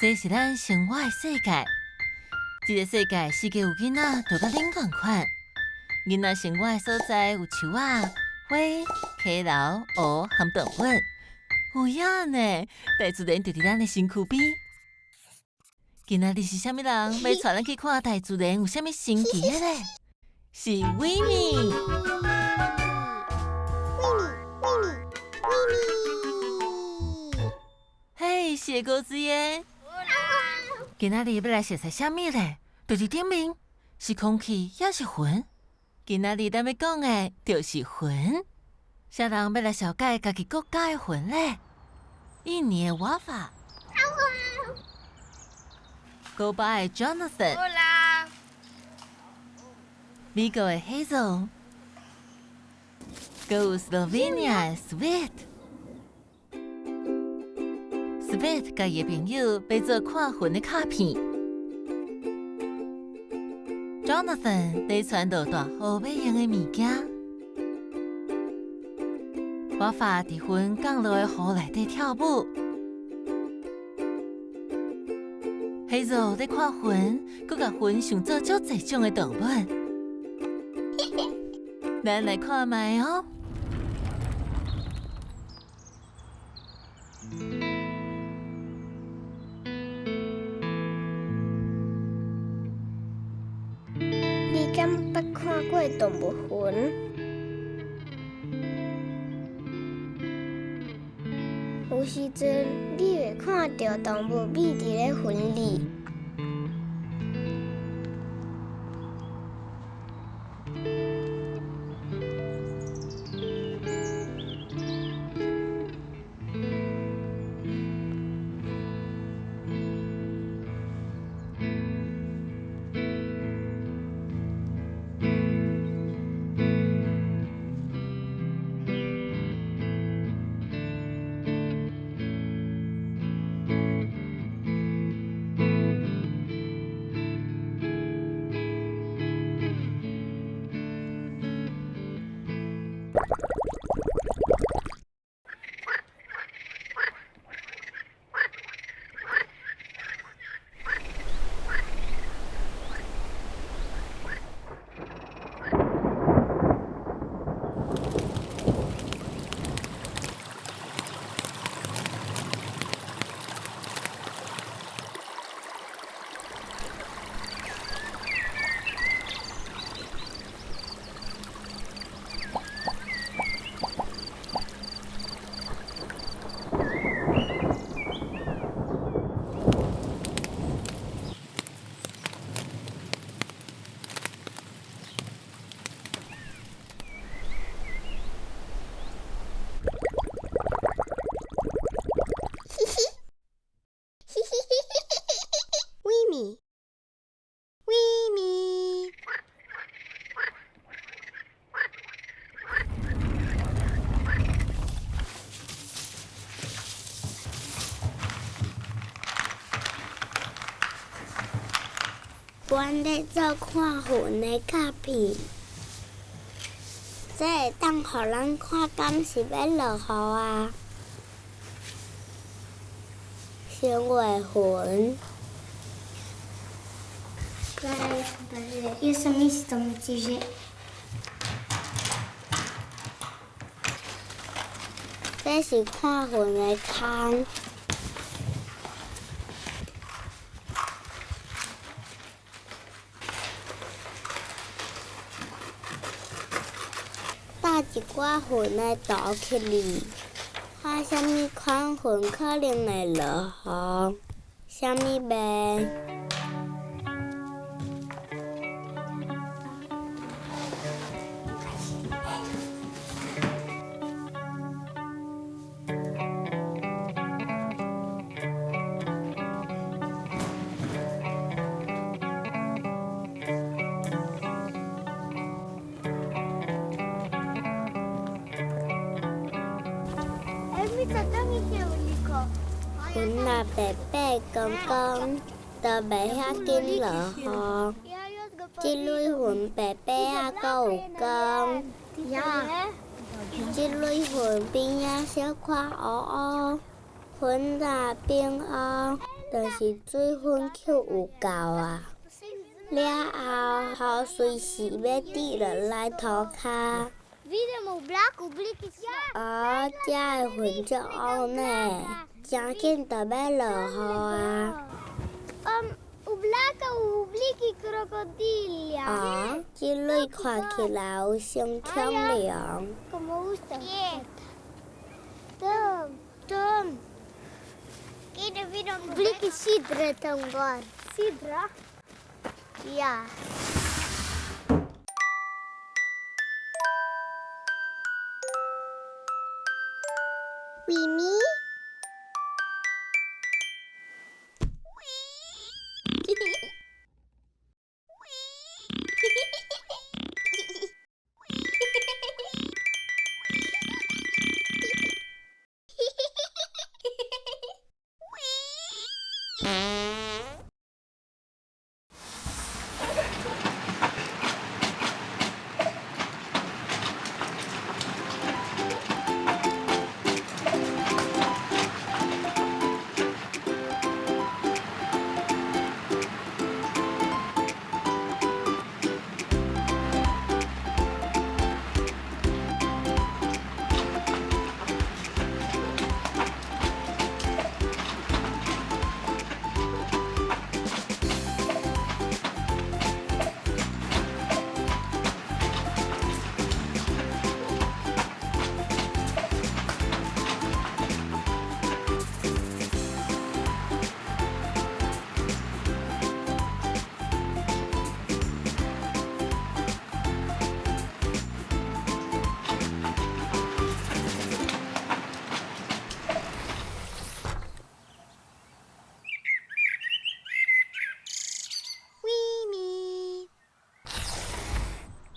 這是咱生活的世界。這个世界四界有囡仔，就佮恁仝款。囡仔生活的所在有樹仔、花、溪流、湖和動物。有影呢，大自然就佇咱的身軀邊。今仔日是啥物人欲帶咱去看大自然有啥物神奇的咧？是維米。維米，維米，維米。嘿，是高子耶。今仔日欲來熟似啥物咧？就佇頂面，是空氣抑是雲？今仔日咱欲講的，就是雲。啥人欲來紹介家己國家的雲咧？印尼的瓦法，古巴的 Jonathan，美國的 Hazel，閣有斯洛維尼亞的 Sweet。Sweet 佮伊的朋友欲做看雲的卡片。Jonathan 咧傳落大雨欲用的物件。瓦法佇雲降落的雨內底跳舞。Hazel 咧看雲，閣共雲想做足濟種的動物。咱來看覓哦。你敢捌看過動物雲？有時陣你會看著動物覕佇咧雲裡。維米，維米。阮咧做看雲的卡片，這會當予咱看敢是欲落雨啊？先畫雲。 Ja sam isto motiže. 這是看雲的空。搭一寡雲的圖起來，看啥物款雲可能會落雨，啥物袂。雲若白白光光，就袂遐緊落雨。這類雲白白仔，閣有光。這類雲邊仔小可烏烏，云若变乌，就是水分吸有够啊。了后，雨随时欲滴落来涂跤。哦，遮的云足乌呢，真紧就欲落雨啊。哦，这蕊看起来有像恐龙。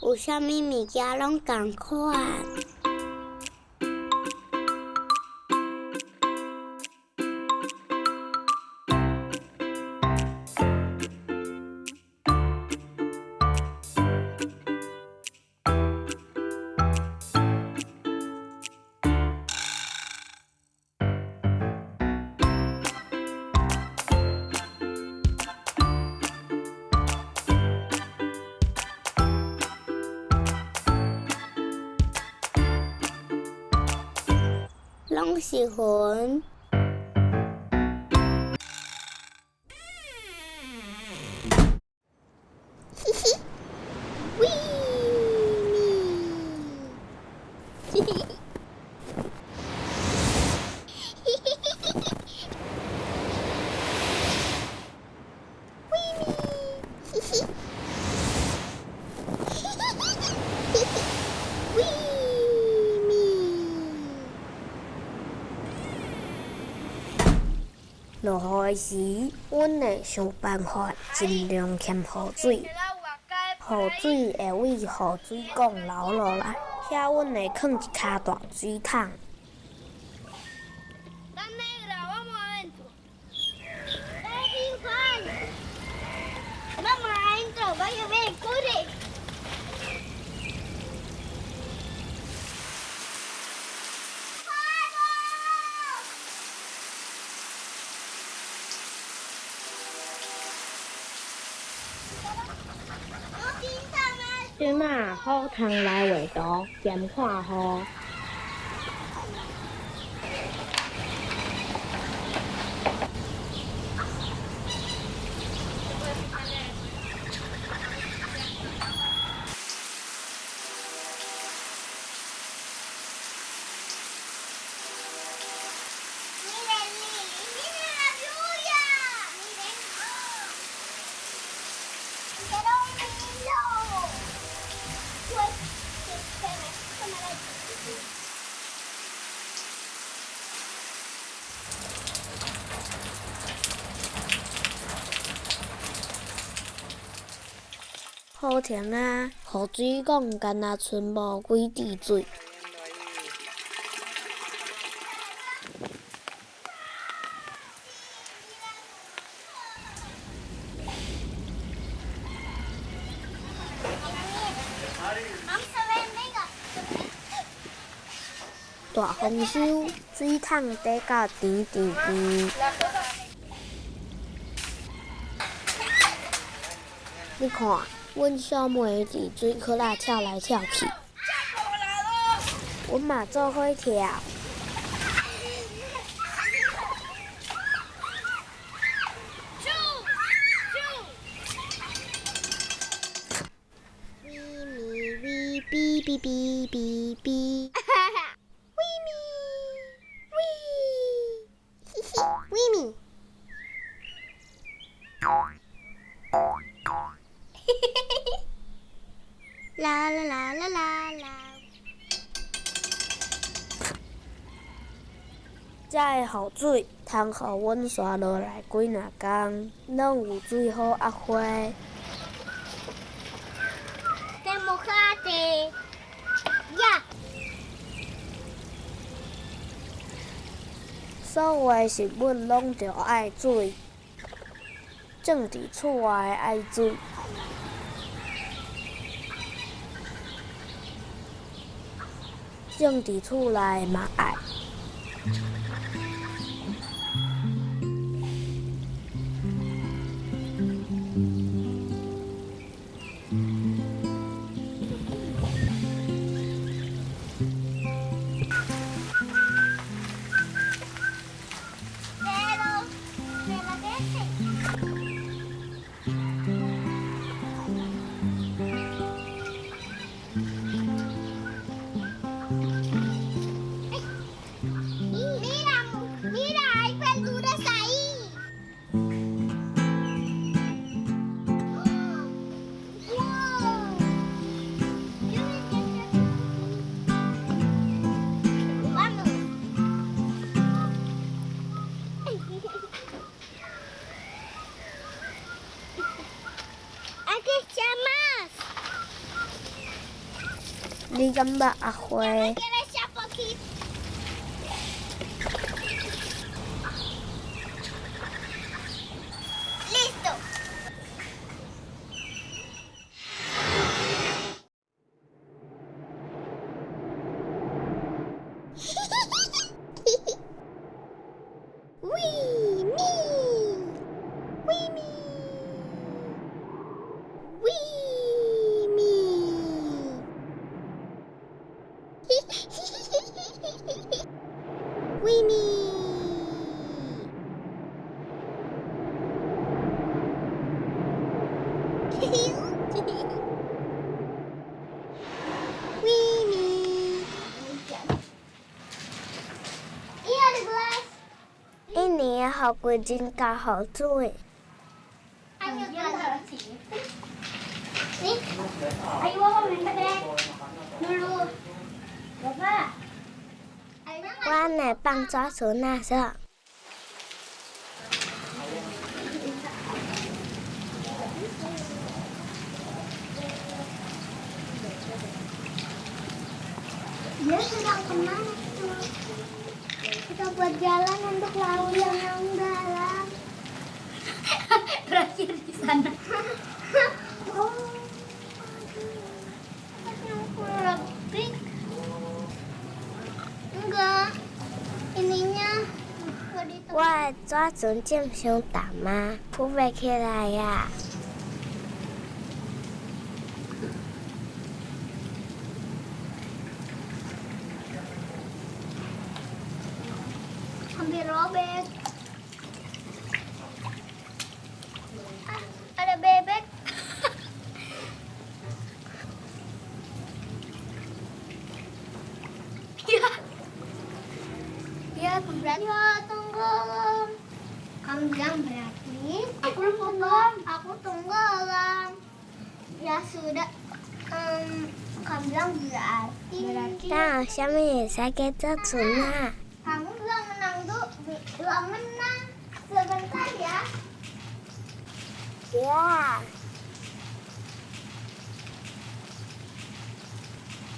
有啥物物件攏仝款？攏是云。嘻嘻，咪咪，嘻嘻，嘻嘻嘻嘻，咪咪，嘻嘻，嘻嘻嘻嘻，咪咪。落雨时，阮会想办法尽量俭雨水。雨水会为雨水管流落来，遐阮会囥一跤大水桶。这马好通来画图兼看雨。好天啊，雨水管敢若賰无几滴水。大大丰收，水桶底到甜甜甜。你看，阮小妹伫水窟仔跳来跳去，阮嘛做伙跳。哔哔哔哔哔，咪咪喂，嘻嘻，咪咪，嘿嘿嘿嘿，啦啦啦啦啦啦。这个雨水通予阮紲落来几若工，拢有水好压花。所有的食物拢著爱水，种伫厝外的爱水，种伫厝内的嘛爱。你敢捌阿花？一年雨季真够雨水。我来放纸船仔耍。 Dia sedang kemana tuh? Kita buat jalan untuk laut yang dalam. Berakhir di sana. Oh, aduh. Enggak, ininya. 我的纸船重伤重啊，浮袂起来啊。 Hampir robek. Ah, ada bebek. Ya. Ya, berarti ya, tenggelam. Kamu bilang berarti aku tenggelam, aku tenggelam. Ya sudah, kamu bilang berarti. 哪有啥物会使叫做船啊？ Kamu bilang menang tuh, bilang menang. Sebentar ya. Ya.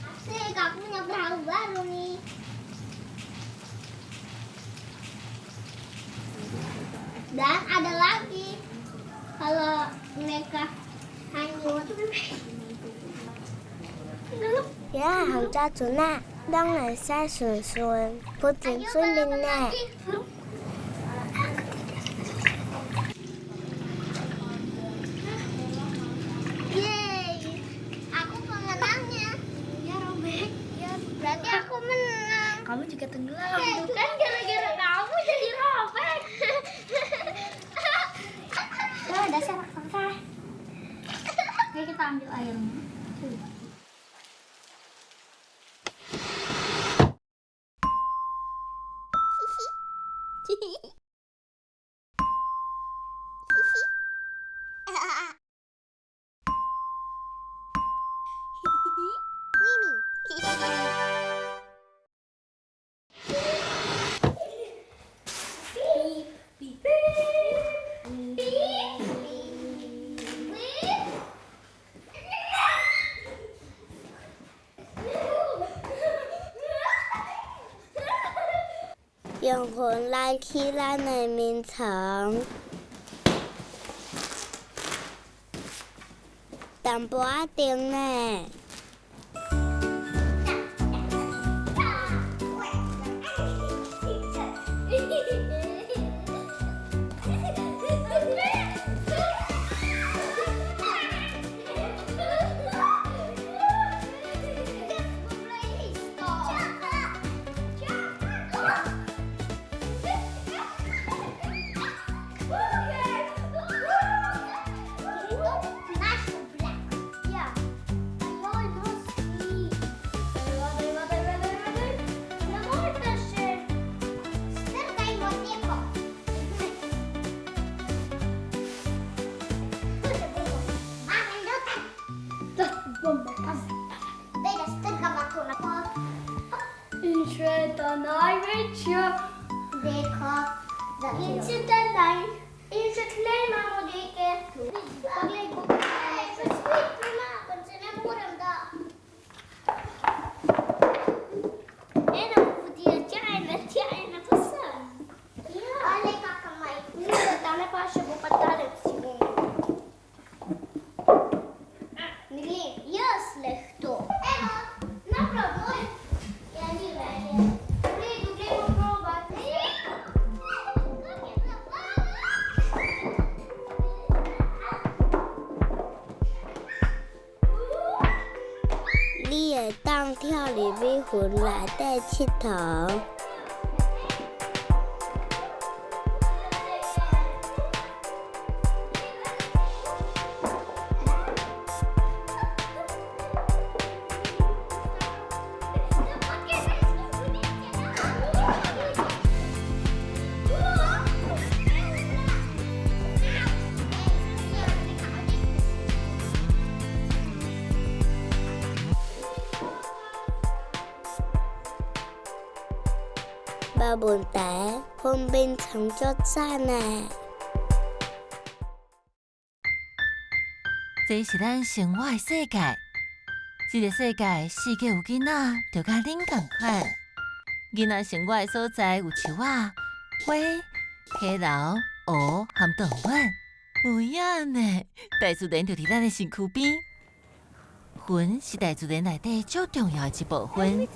Asik, aku punya perahu baru nih. Dan ada lagi, kalau mereka hanyut. Ya, 红纸船啊。攏會使順順浮佇水面呢。Yeay, aku pemenangnya. Ya robek. Ya, berarti aku menang. Kamu juga tenggelam. Itu kan gara-gara kamu jadi robek. Tuh, ada raksasa. Oke, kita ambil airnya. 用雲來起咱的眠床，淡薄仔甜呢。你會當跳入去雲內底𨑨迌。無問題，雲眠床足讚的。這是咱生活的世界，這个世界四界有囡仔，就佮恁仝款。囡仔生活的所在有樹仔、花、溪流、湖和動物。有影呢，大自然就佇咱的身軀邊。雲是大自然內底最重要的一部分。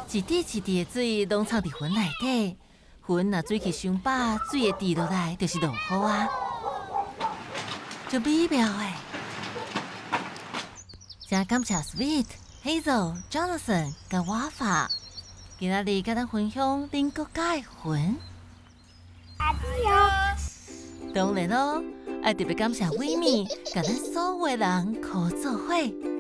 一滴一滴的水攏藏佇雲內底，雲若水氣傷飽，水會滴落來，就是落雨啊，足美妙的。真感謝 Sweet、Hazel、Jonathan 佮我法，今仔日佮咱分享恁國家的雲。當然囉，愛特別感謝維米，共咱所有的人靠做伙。